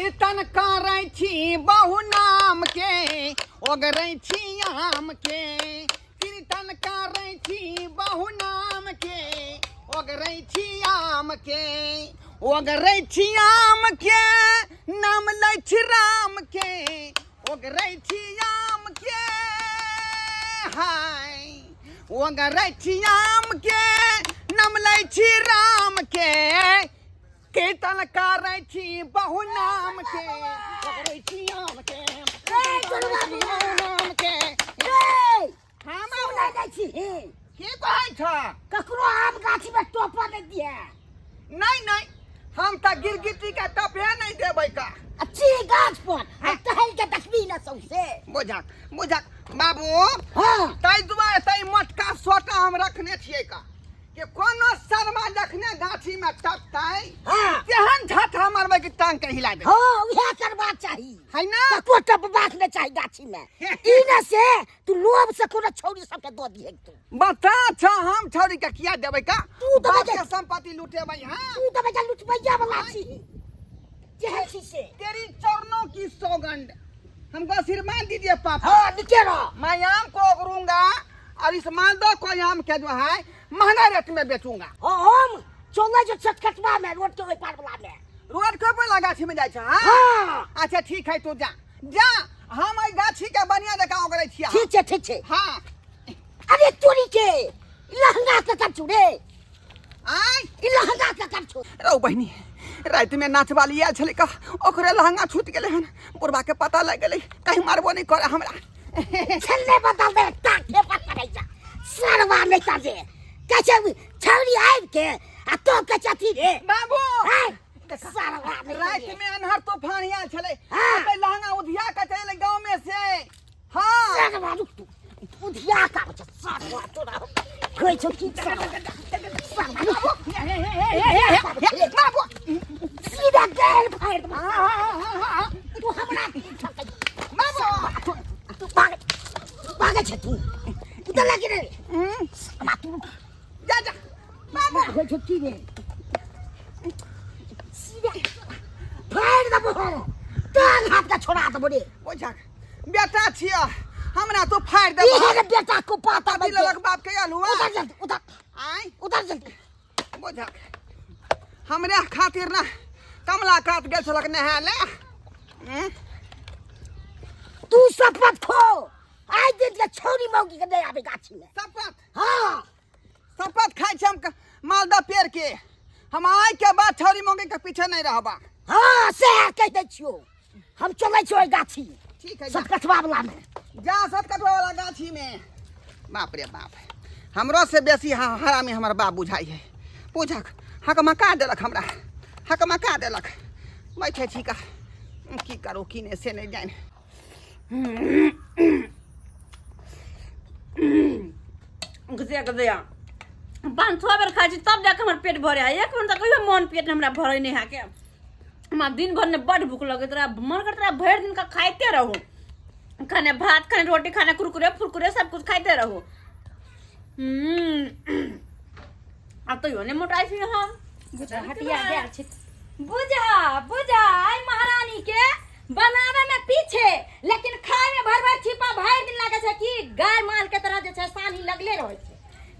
कीर्तन करै छी बहु नाम के, ओगरै छी आम के। कीर्तन करै छी बहु नाम के, ओगरै छी आम के। ओगरै छी आम के, नाम लै छी राम के। ओगरै छी आम के, हाय, ओगरै छी आम के, नाम लै छी राम के। कीर्तन करै छी बहु नाम के, करै छी आम के, नाम के। हम सुनै दै छी। की कहै छ? ककरो आम गाछी में टोपा नहीं दिए। नहीं नहीं, हम तऽ गिरगिटी के टपे नहीं देबै का। अच्छी गाछ पर आ टहल के देखबी न सौंसे। बुझक बुझक बाबू। हाँ। ताहि दुआरे ताहि मोटका सोटा हम रखने छियै का कि कोनो शर्मा जखने गाछी में टपतै, तेहन झटहा मारबै कि टांग के हिला देबै। हाँ, उहे करबाक चाही। है ना? ककरो टपबाक नहि चाही गाछी में। ई ने से तू लोभ से कोनो छौरी सबके दऽ दिहे तू। बता छ, हम छौरी के किया देबै का? तू तऽ बाप बजे- के संपत्ति लुटेबै। हाँ, तू तऽ बेटा लुटबैया वाला छी, जेहन छी से। तेरी चरणों की सौगंध, हमको आशीर्वाद दीजिए पापा। हाँ, नीचे रह। मैं आम को ओगरूंगा और इस मालदह को आम के जो है महंगा रेट में बेचूंगा। हाँ, हम चलै जो छटखटवा में, रोड के ओहि पार वाला में। रोड के ऊपर गाछी में जाइ छै? हाँ? हाँ। अच्छा ठीक है, तू जा जा, हम एहि गाछी के बढ़िया जकाँ ओगरै छियै। ठीक छै, ठीक छै। हाँ। अरे तोरी के लहंगा के कर छु रे। आय। ई लहंगा के कर छु। रौ बहिनी, राति में नाचवाली आयल छलै का, ओकरे लहंगा छूट गेलै हन। बुढ़बा के पता लागि गेलै, कहीं मारबो नहीं करे हमरा। छल्ले बदल दे, ताके पर करै जा सरवा नहीं ताजे कैसे छौरी आबि के आ तो के चथी रे। बाबू। आय, सरवा नहीं। राति में अन्हर तूफान आयल छलै। हाँ। ओकर लहंगा उधिया के चलि गाँव में से। हाँ। सरवा रुक, तू उधिया का बच्चा सरवा तोरा कहै छौ की सरवा, सरवा रुक। बाबू। सीधा गेल फाड़ देबौ। तू हमरा की ठकै? बाबू। तू भागे, भागे छै तू उधर लागी रे। हमरा तू जा जा बाबू। होइ छौ की रे? सीधा फाड़ देबौ, टांग हाथ के छोड़ा देबौ रे। ओझा बेटा छिया, हमरा तो फाड़ देबौ। ई रे बेटा को पाता अभी ललक बाप के आलू। उधर जल्दी उधर। आय। उधर जल्दी। बोझा हमरे खातिर ना कमला कात गेल छलक नहाय ले। तू शपथ खो, आइ दिन के छौरी मौगी के नहीं आबे गाछी में। शपथ? हाँ। शपथ खाइ छी हम मालदह पेड़ के, हम आइ के बाद छौरी मौगी के पीछे नहीं रहबा। हाँ, से कहि दै छियौ, हम चलै छियौ ओहि गाछी। ठीक है, जा। सतकठवा वाला में जा। सतकठवा वाला गाछी में। बाप रे बाप, हमरो से बेसी हरामी हमर बाप बुझाइ है। पूछक हकमका देलक हमरा, हकमका देलक। बैठे छी का, की करू की नहि से नहि जानि। गजे गजे 500 बेर खाइ छी तब जाके हमर पेट भरे है। एक मिनट तक कहियो मन पेट हमरा भरे नहीं है के। हमरा दिन भर ने बड भूख लगैत रहा, मन करत रहा भरि दिन का खाइते रहू, खाने भात खाने रोटी खाने कुरकुरे फुरकुरे सब कुछ खाइते रहू। अब तो यो ने मोटाइ छी हम। बुझा हटिया गेल छी। बुझा बुझा, आई महारानी के बनावे में पीछे लेकिन खाए में भर भर छिपा भर दिन लागे छै कि गाय माल के तरह जे छै सानी लगले रहै छै।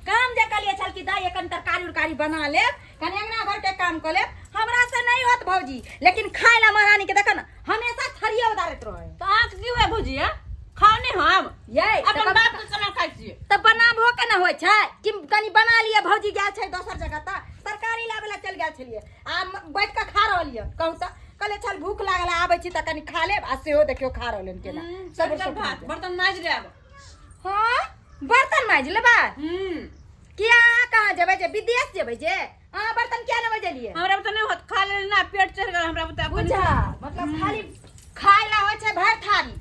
काम जे कहलिए छल कि दाई एखन तरकारी उरकारी बना लेब, कनि अंगना घर के काम कऽ लेब, हमरा से नहीं होत भौजी, लेकिन खाए ला महारानी के देख न हमेशा थरिये उतारैत रहै। तो अहाँ के की हुए भौजी? है खाओ नहीं हम ये अपन तऽ बाप के केना खाइ छियै? तऽ बनाबो के न होइ छै कि कनि बना लिए। भौजी गेल छै दोसर जगह तऽ तरकारी लाबे ला चलि गेल छलियै आ बैठ कऽ खा रहलियै। कहू तऽ कहलियै चल भूख लागल है, आबै छी तऽ कनि खा लेब, आ सेहो देखियौ खा रहल हन केना। सब सब भात बर्तन माजि लेब। हाँ, बर्तन माजि लेबै। किया अहाँ कहाँ जेबै जे विदेश जेबै जे अहाँ बर्तन किया नहि बजेलियै? हमरा बुते नहि होत, खा लेली ना पेट चढ़ गेल हमरा बुते। बुझा मतलब खाली खाय ला होइ छै भरि थारी,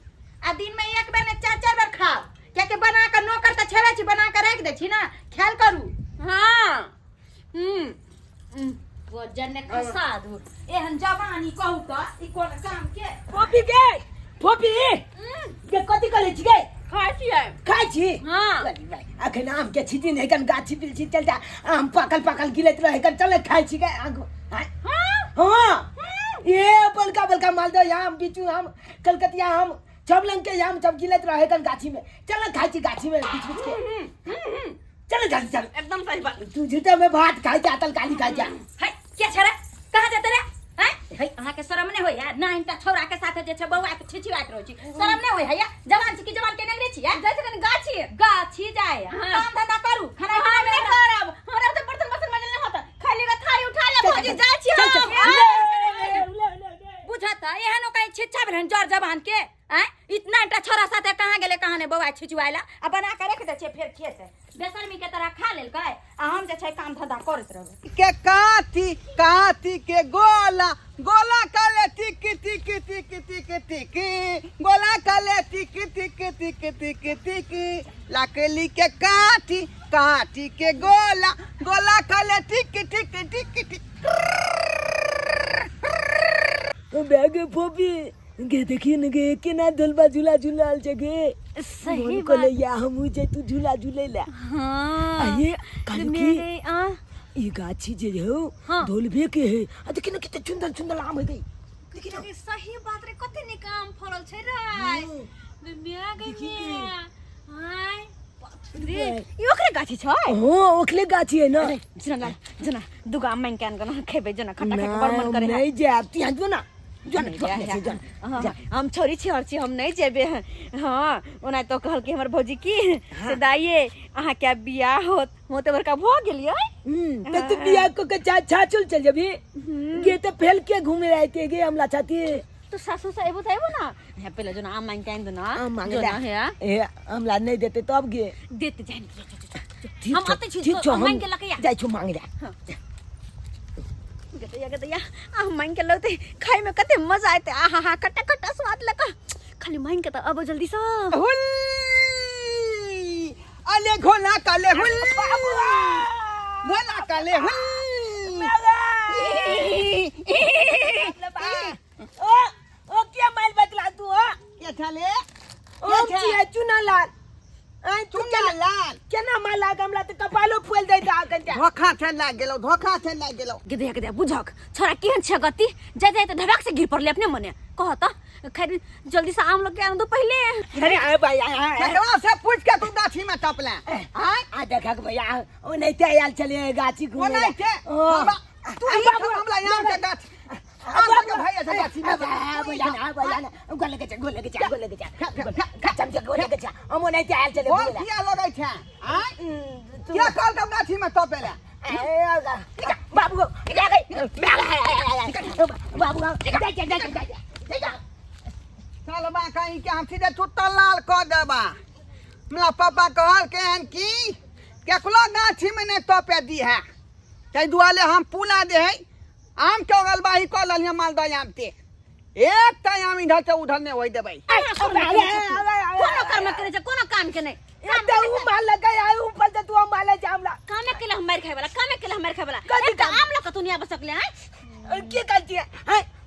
आ दिन में एक बेर ने चार चार बेर खाओ, कियाकि बना कऽ नौकर तऽ छेबे छी, बना कऽ राखि दै छी ना, ख्याल करू। हाँ। वजन ने खसा दू एहन जवानी। कहू तऽ ई कोन काम के? फोफी गे, फोफी के कथी करै छी गे? खाइ छियै। खाइ छी? हाँ। अरे भाई, अखन आम के सीजन है, कन गाछी बिलछी चल जा, आम पाकल पाकल गिरैत रहे, कन चल खाइ छी गे आगू। हाँ? हाँ। हाँ। ये बड़का बड़का मालदह आम, बिचू आम, कलकतिया आम, सब रंग के आम सब गिलत रहे कन गाछी में। चल ना खाई छी गाछी में बीच बीच के। चल ना जल्दी चल। एकदम सही बात। तू झूठे में भात खाई जा, तरकारी खाई जा। है के छे रे, कहाँ जाते रे? हैं है अहाँ के शरम नहीं होय ना? इनका छौरा के साथे जे छे बौआ के छिछियात रहै छी, शरम नहीं होय है? जवान छी कि जवान के नगरे छी? जाइ छै कनी गाछी। गाछी जाय? हाँ। काम धंधा करू, खाना हम पीना नहि करब, हमरा तऽ बर्तन बासन मजल नहि होता, खाली एगो थारी उठा ले भौजी, जाइ छी चल, चल। हम। ले, ले, ले, ले। बुझत एहनो कहीं छिच्छा भेलन जर जवान के। आँय इतना एकटा छोरा साथे कहाँ गेलै कहाँ नहि बौआ छिचुआइला आ बना के रख दै छियै, फेर खेतै बेशर्मी के तरह खा लेलकै आ हम जे छै काम धंधा करैत रहबै। के काथी काथी के गोला गोला काले टिक टिक टिक टिक टिक, गोला काले टिक टिक टिक टिक टिक, लकड़ी के काठी काठी के गोला गोला काले टिक टिक टिक टिक। बैग फोपी गे, देखिए न गे केना ढोलबा झूला झूलाल छै गे। सही मन बात। कहले या हमहूँ जैतू झूला झूले ला। हाँ। आ ये कहलू की मेरे आ ई गाछी जे हो हाँ। ढोलबे के है, आ देखी न किते सुंदर सुंदर आम है गई, देखी न। अरे सही बात रे, कते नीक आम फड़ल छै रे। हाँ। मिया गई देखी के। मिया हाय रे, ई ओकरे गाछी छै? हाँ ओखले गाछी है ना। जना ला जना, दुगो आम मांगि के आन गन, खेबै जना, खट्टा खाके बड़ मन ना, करे है। नहीं जाब तू यहाँ जो ना, जो ना, जो जा, ना, जा। जो ना, हाँ, जा। हम छोरी छी और छी, हम नहीं जेबे। हाँ ओना तो कहल कि हमर भौजी की से दाइये अहाँ के बियाह होत, हो तो बड़का भऽ गेलियै। तो तू बियाह को के चा छाचुल चल जबी गे तो फैल के घूमे रहते गे हमला छाती। तो सासू से एबो त एबो ना, है पहले जो ना आम मांग के आइन दो ना। आम मांगे जो ला। ना है ए हमला नहीं देते तब गे देते जाइन। ठीक हम छौ, आते छी, ठीक छौ, हम हम मांग के लके आ। जाइ छौ मांगे ला। गदैया गदैया आम मांग के लौते खाए में कते मजा आते, आहा हा खट्टा खट्टा स्वाद लगा, खाली मांग के त अब जल्दी से। हुल अले घोला काले हुल घोला काले हुल। ओ ओ क्या माइल बतला तू हो? के छले? ओ छियै चुना लाल। आय तू चुना केना लाल केना माल लाग हमला त कपालो फूल दे दा कन। धोखा से लाग गेलो, धोखा से लाग गेलो। गदैया गदैया बुझक छोरा केहन छै गति, जाय जाय त धड़ाक से गिर पड़ले अपने मने। कह त खैर जल्दी से आम लग के आन दो पहले। अरे आय भाई आय आय। केकरा से पूछ के तू गाछी में टपले? आय आ देखक भैया ओ नहीं ते आयल चले गाछी घूमे ओ नहीं थे। ओ तू ही बाबू, हमला यहाँ के गाछ आम के भैया से गाछी में। बोल किया लगै छै? आय क्या कहल के गाछी में टपेले? बाबू बाबू चलबा कहीं के हम सीधे चुट्टा लाल कऽ देबा। हमरा पापा कहल के हन कि केकरो गाछी में नहीं टपे दी है, ताहि दुआरे हम पुला दे है आम के ओगलबाही कऽ लेलियै मालदह आम के, एक टा आम इधर से उधर नहीं होय देबै। कोनो कर्म करे छै, कोनो काम के नहीं। कामे के लिए हम मार खाए वाला, कामे के लिए हम मार खाए वाला। कथी एक काम? आम लऽ के तू नहीं आबि सकले हैं? के कहती है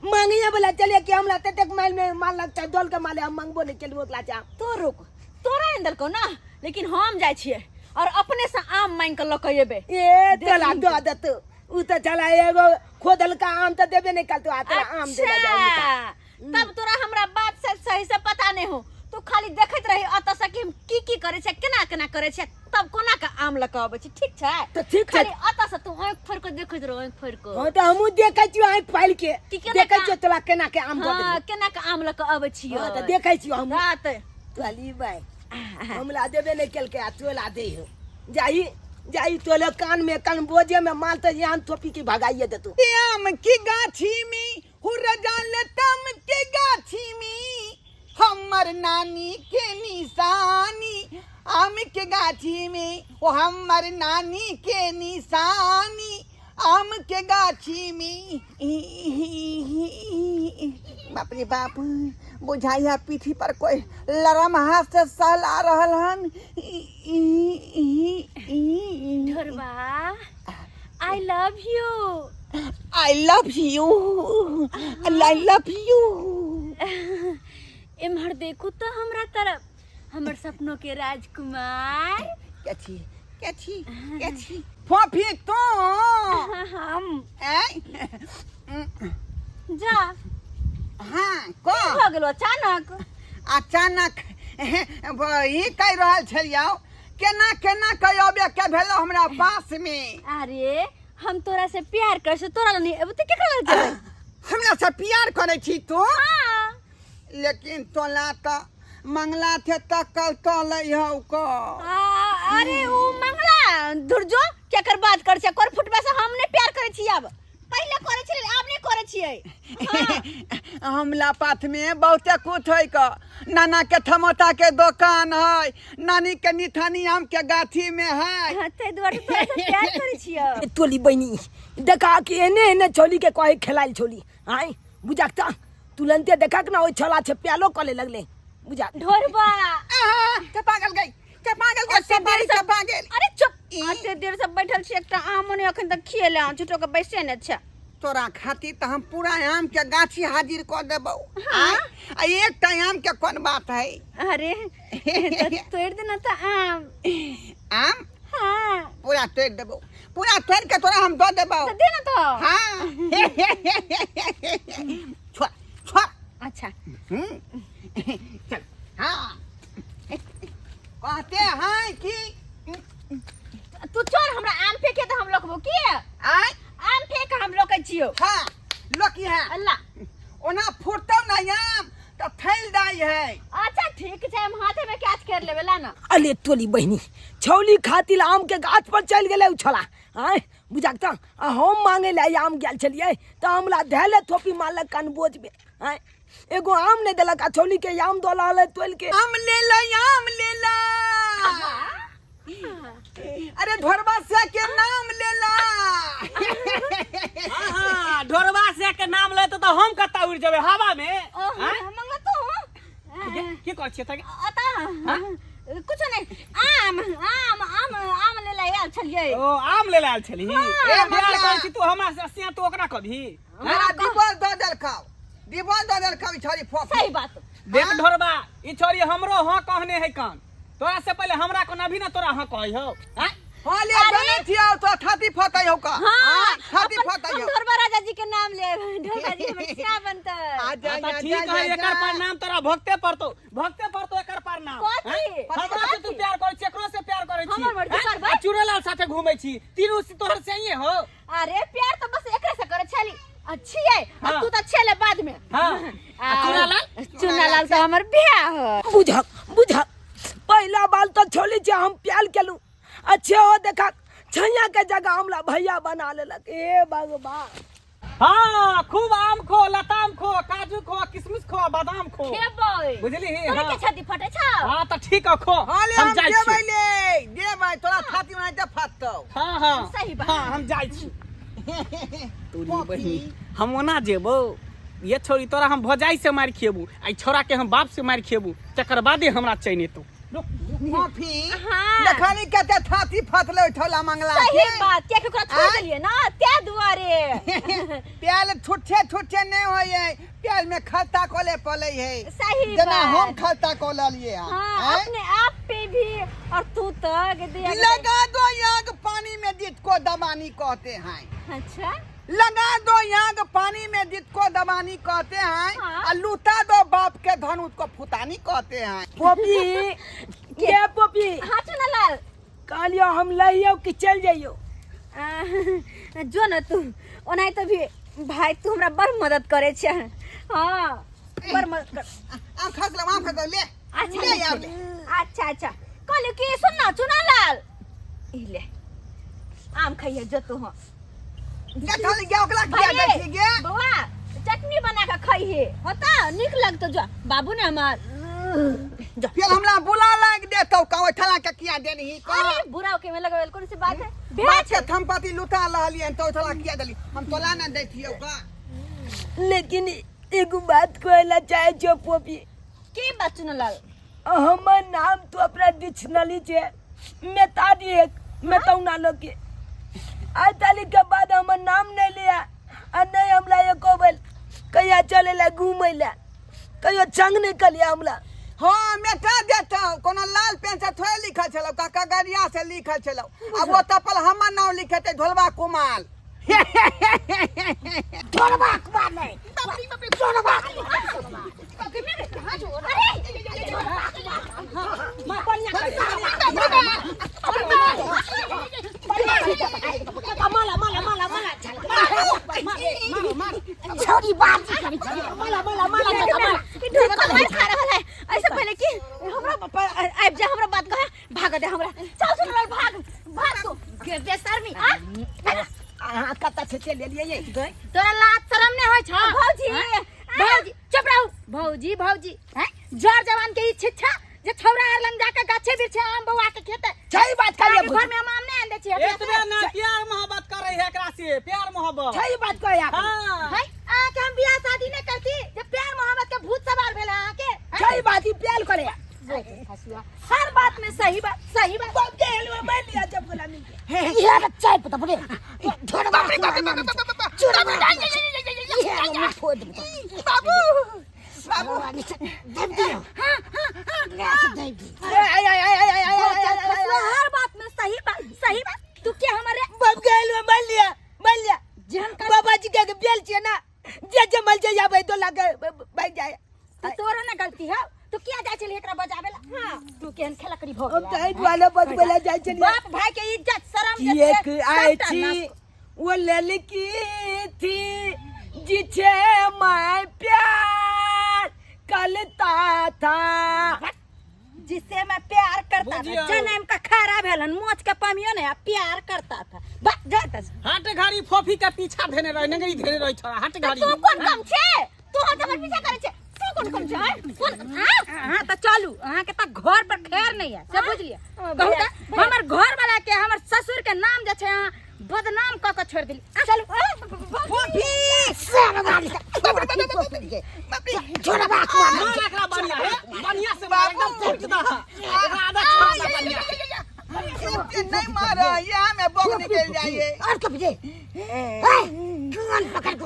मांगिया बोला चलिए कि हमला तक माल में माल लगता है दौल के माले हम मांगबो नहीं चलबो ओकरा चाह। तो रुक तोरा आनि देलकौ ना, लेकिन हम जाइ छियै और अपने से आम मांगि के लऽ के एबै। ए तोला दऽ देतौ उ त चला एगो खोदल का आम त देबे नहीं कल तो आ तोरा आम देला जाय। अच्छा तब तोरा हमरा बात से सही से पता नहीं हो, तू खाली देखैत रही अतऽ से कि हम की की करै छियै केना केना करै छियै, तब कोना के आम लऽ के अबै छी। ठीक छै त ठीक छै। खाली अतऽ से तू आँखि फोड़ि के देखैत रह, आँखि फोड़ि के। हां त हमहूँ देखै छियौ आँखि फाड़ि के कि केना देखै का- छियौ तोरा केना के आम दऽ हाँ देबौ। केना के आम लऽ के अबै छियै। हां त देखै छियौ हमहूँ। रात तोली भाई हमला देबे नहीं केलकै आ तोला दे हो जाई जाई तोले कान में कान बोझे में माल त यहाँ थोपी के भगाइए देतौ। आम की गाछी में हुर जाल तम के गाछी में हमर नानी के निशानी, आम के गाछी में ओ हमर नानी के निशानी आम के गाछी में। बाप रे बाप, बुझाइया पीठी पर कोई लरम हाथ से सहला रहल हन। ढोरबा I love you. I love you, I love you. एम्हर देखू तो हमरा तरफ, हमर सपनों के राजकुमार। क्या छी क्या छी क्या छी फोफी तो हम ऐ जा। हाँ की कह। भऽ गेलो अचानक? अचानक ई कहि रहल छलियौ, केना केना कहि अबे के भेलो हमरा पास में? अरे हम तोरा से प्यार कर छी, तोरा लग नहीं एबो त केकरा लग जेबै? हमरा से प्यार करै छी तू? हाँ। लेकिन तोला तऽ मंगला थे तऽ कल तले हौ क। अरे उ मंगला धुरजो केकर बात कर छै, कर फुटबा से हम नहीं प्यार करै छी अब। पहिले करै छलियै, आब नहीं करै छियै। हाँ। हमला पाथ में बहुते कुछ है क, नाना के थमोता के दोकान है, नानी के निथानी आम के गाछी में है। हाँ, ताहि दुआरे तोरा से प्यार करै छियै। ए तोली बहिनी, देखा कि एने एने छोली के कहे खेलाइल छोली आय बुझाक त तुरंते देखा कि ना ओइ छोला छे प्यालो कले लगले बुझा। ढोरबा। आहा, के पागल गई, के पागल गई, ओते के देर से पागल गेल। अरे चुप, ई? अते देर से बैठल छी, एकटा आम ने अखन तक खिएले, झूठो के बैसे ने छै। तोरा खातिर तऽ हम पूरा आम के गाछी हाजिर कऽ देबौ। आय, आ एकटा आम के कोन बात है? अरे तऽ तोड़ि देना तऽ आम। आम? हाँ। पूरा तोड़ि देबौ, पूरा तोड़ि के तोरा हम दऽ देबौ। तऽ दे ना तो। हाँ। छोड़ छोड़। अच्छा। चल। हाँ कहते हैं कि तू चल, हमरा आम फेंके तऽ हम लोकबो की? आय? आम फेंक, हम लोकै छियौ। हाँ लोकी है। अल्लाह। ओना फुटतौ ना आम तऽ फैल जाइ है। अच्छा ठीक छै, हम हाथे में कैच कर लेबै, ला ना। अले तोली बहिनी, छौली खातिर आम के गाछ पर चलि गेलै उ छोला आय बुझाक त, आ हम मांगे ला आम गेल छलियै तऽ हमरा धैले थोपी मारलक कनबोज में आय, एगो आम नहीं देलक आ छौली के आम दऽ रहल है तोलि के। आम ले ला, आम ले ला, अरे ढोरबा से के नाम ले ला। हाँ, ढोरबा से के नाम लेते तो हम कत्ता उड़ जेबै हवा में। ओहो, आँय? मंगला तू? की कहै छियै तक? अता कुछ नहीं, आम आम आम आम ले ले आयल छलियै। ओ आम ले आयल छली? ए, प्यार मंगला। करै छी तू हमरा से, से तू ओकरा कभी? हमरा डिबल दऽ देलकौ, डिबल दऽ देलकौ ई छौरी फोफी। सही बात। देख ढोरबा, ई छोरी हमरो हाँ कहने है कान, तोरा से पहले हमरा को अभी ना तोरा हाँ कहै हो। आँय? हाँ ले। अरे। जानै छियौ तो छाती फटै हौ का। हाँ, हाँ, छाती अपन- फटै हम हौ। ढोरबा राजा जी के नाम ले, ढोरबा जी हमर क्या बनतै? आ जा। हाँ, तऽ जा ठीक जा है, जा। एकर प्रणाम तोरा भक्ते पड़तो, भक्ते पड़तो एकर प्रणाम। कथी? आँय? हमरा से तू प्यार करै छी, एकरो से प्यार करै छी, हमर मर्जी आँय? करबै। आ चूड़ेलाल साथे घूमै छी, तीनू से तोहर सही हो। अरे प्यार तो बस एकरे से करे छली अच्छी है। हाँ। आ तू तो छेले बाद में। हाँ। आ चूड़ालाल? चूड़ालाल तो हमर बियाह हो। बुझक बुझक, पहला बाल तो छोली छे हम प्याल केलू, अच्छे हो देखा छैया के जगह हमरा भैया बना लेलक, हे भगवान। हाँ खूब आम खो, लताम खो, काजू खो, किशमिश खो, बादाम खो। खेबै। बुझली? तोरे हाँ। के छाती फटे छौ? हाँ तऽ ठीक है, खो। हाँ ले। हम हम जाइ देबै छी। ले देबै तोरा छाती में तऽ फटतौ। हाँ हाँ। सही बात। हाँ हम जाइ छी। तोरी बहिन, हम ओना जेबौ ये छोरी, तोरा हम भौजाई से मारि खिएबू, आ ई छोरा के हम बाप से मारि खिएबू, तकर बादे हमरा चैन एतौ। रुक। कॉफी। हाँ। देखली कते छाती फटलै ठोला मंगला सही के। बात, कियाकि ओकरा छोड़ आँय? देलियै ना ते दुआरे। प्याल छुट्टे छुट्टे नहीं होय है, प्याल में खलता कोले पले है। सही जना बात। हम खलता को लिये। हाँ, अपने आप पे भी और तू तो गदिया लगा दो आग पानी में जिसको दबानी कहते हैं। अच्छा। लगा दो आग पानी में जिसको दबानी कहते हैं। हाँ। और लूटा दो बाप के धन उसको फुतानी कहते हैं। पोपी के पोपी। हाँ चुनालाल। कहलियो हम लइयो कि चल जइयो? जो न तू, ओनाहि तो भी भाई तू हमरा बड़ मदद करे छै। हाँ बड़ मदद कर। आम खा लो, आम खा ले। अच्छा। ले यार ले। अच्छा अच्छा, कहलियो कि सुन ना चुनालाल, ई ले आम खाइए जो तू। हाँ। देखल गया ओकरा किया भाई, दै छी गे? बौआ चटनी बना के खाइहे होता, नीक लगतो। जो बाबू ने हमार जो। फिर हमरा बुला लाग देतौ का ओइ ठला के किया देलही का? अरे बुरा के में लगल कोन सी बात है? बात के थमपति लुटा रहलियन तो ओइ ठला किया देली? हम तोला ना दै छियौ का। लेकिन एगो बात कहला चाहे छो पोपी। की बात चुनलाल? हमर नाम तो अपना डिक्शनरी छे मेता दिए मेतौना लोग के, आज तारीख के बाद हमर नाम नहीं लिया आ नहीं हमरा एको बेर कहिया चले ला घूमे ला, कहियो संग नहीं कलिया हमरा। हाँ मेटा देतौ, कोनो लाल पेन से थोड़े लिखल छलौ, काका गरिया से लिखल छलौ। अब ओतऽ पर हमर नाम लिखेतै ढोलबा कुमार। छोड़बाक बा नहि छोड़बाक। माला माला माला माला छोड़ी बात माला माला माला मार खा रहल है। ऐसे पहले कि हमरा आबि जा, हमरा बात कहे भाग दे हमरा। चल सुन, भाग भाग तू बेशर्मी। आ अहाँ कतऽ से चलि एलियै? तोरा लाज शरम नहि होइ छौ? भौजी, भौजी, चुप रहू। भौजी भौजी हैं, जर जवान के ई छिच्छा जे छौरा आर लंग जाके गाछे बिरछे आम बौआ के खेते। सही बात कहलियै। अहाँके घर में हम आम नहि आन दै छियै। एतबे ना प्यार मोहब्बत करे है एकरा से, प्यार मोहब्बत। सही बात कहै। हाँ। है, अहाँके हम बियाह शादी नहि करती जे प्यार मोहब्बत के भूत सवार भेल अहाँके। सही बात, ई प्यार करे। हर बात में सही बात, सही बात। बाप के हलवा मान लिया जब गुलामी के इहे के चाय पता पड़े छोड़बा छोड़बा इहे में फोड़ दे। बाबू बाबू दब दियो, हां दब दियो। ए ए ए ए ए ए ए। हर बात में सही बात, सही बात। तू के हमारे बाप के हलवा मान लिया, मान लिया। जेहन कर बाबा जी के बेल छियै ना जे जमल जे आबै तो लागे भाग जाय। तू तोरो ना गलती है, तू किया जाय छली एकरा बजावे ला? हां, तू केहन खेलकड़ी भ हम गेला। तऽ एहि दुआरे बजबै लए जाइ छलियै। बाप भाई के इज्जत शरम जे एक छै, आई सबटा थी नाश। वो लड़की थी जिसे मैं प्यार करता था, जिससे मैं प्यार करता था। बुझियौ। जनम का खरा भेलन मोच के पमियो ने आ प्यार करता था। बस जा तस। हट घड़ी फोफी के पीछा धेने रहे, नंगरी धेने रहे छोरा। हट घड़ी। तू कोन कम छे? तू हाथ हमर पीछा करे छे, तू कोन कम छे? आँय? कोन? हाँ त चलू, अहाँ के त घर पर खैर नहीं है से बुझ लिया। कहू त हमर घर वाला के, हमर ससुर के नाम जे छै अहाँ बदनाम क के छोड़ देली। आ, चलू। फोफी। छोड़बा मार एकरा बढ़िया है, बढ़िया से मार, एकदम फूट दह एकरा, आधा छोड़ा दह बढ़िया से। एते नहीं मारा, यहाँ में बग निकल जाइए। और कब जे ए कान पकड़ को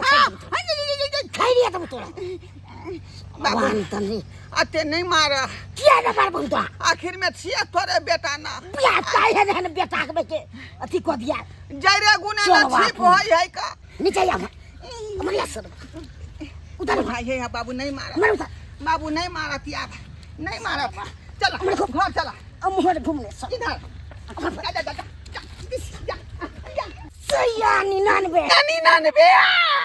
खाई लिया तुम तोरा। बाबू। भगवान तनी अते नहीं मारा। किया न मार बहुत? आखिर में छिया तोरे बेटा ना। बियाह काहे है ने बेटा के बेटे अथी को दिया जरे गुना ना। चलो। छिप होय है का? नीचे आ हमारे सर उधर। भाई है बाबू, नहीं मारा। मर उधर। बाबू नहीं मारा, तिया नहीं मारा। चला घर चला। अब मुहर घूमने सर। इधर जा जा जा जा जा जा। सैया 99। 99।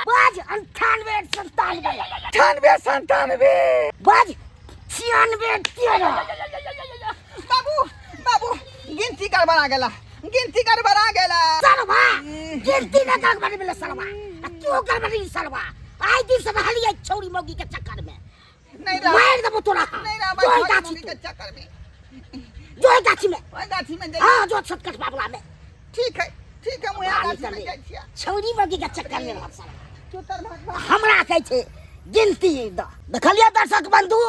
बाज 98 97। 98 97। बाज 96 13। बाबू बाबू, गिनती गड़बड़ा गेला, गिनती गड़बड़ा गेला। सरवा गिनती न गड़बड़ी मिले सरवा, आ तू गड़बड़ी सरवा। आई दिन से रहली छौरी मौगी के चक्कर में। नहीं रहा। मार देबो तोरा। नहीं रहा। जो भाई गाछी मम्मी के चक्कर में। जो गाछी में। ओए गाछी में जाइए। हाँ, जो छत बाबला में। ठीक है ठीक है, मुझे बाली गाछी में चले। जाइ छियै। छौरी मौगी के चक्कर में रहल सरवा। चुतर भाग भाग। हमरा कहै छै गिनती द। देखलियै दर्शक बंधु,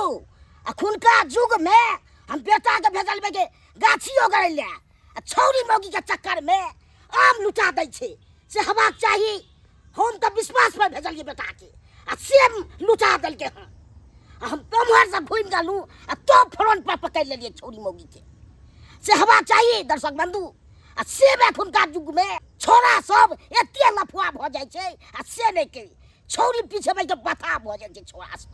अखुनका युग में हम बेटा के भेजलबै के गाछी ओगरै ले आ छौरी मौगी के चक्कर में आम लुटा दै छै, से हेबाक चाही? हम तऽ विश्वास पर भेजलियै बेटा के आ से लुटा देलकै हन। आ हम उम्हर से घुमि गेलहुँ आ तो फ्रंट पर पकड़ि लेलियै छौरी मौगी के, से हेबाक चाही दर्शक बंधु? आ से एखुनका युग में छोरा सब एते लफुआ भऽ जाइ छै आ से नहि करी, छौरी पीछे बैठ के बता भऽ जाइ छै छोरा सब।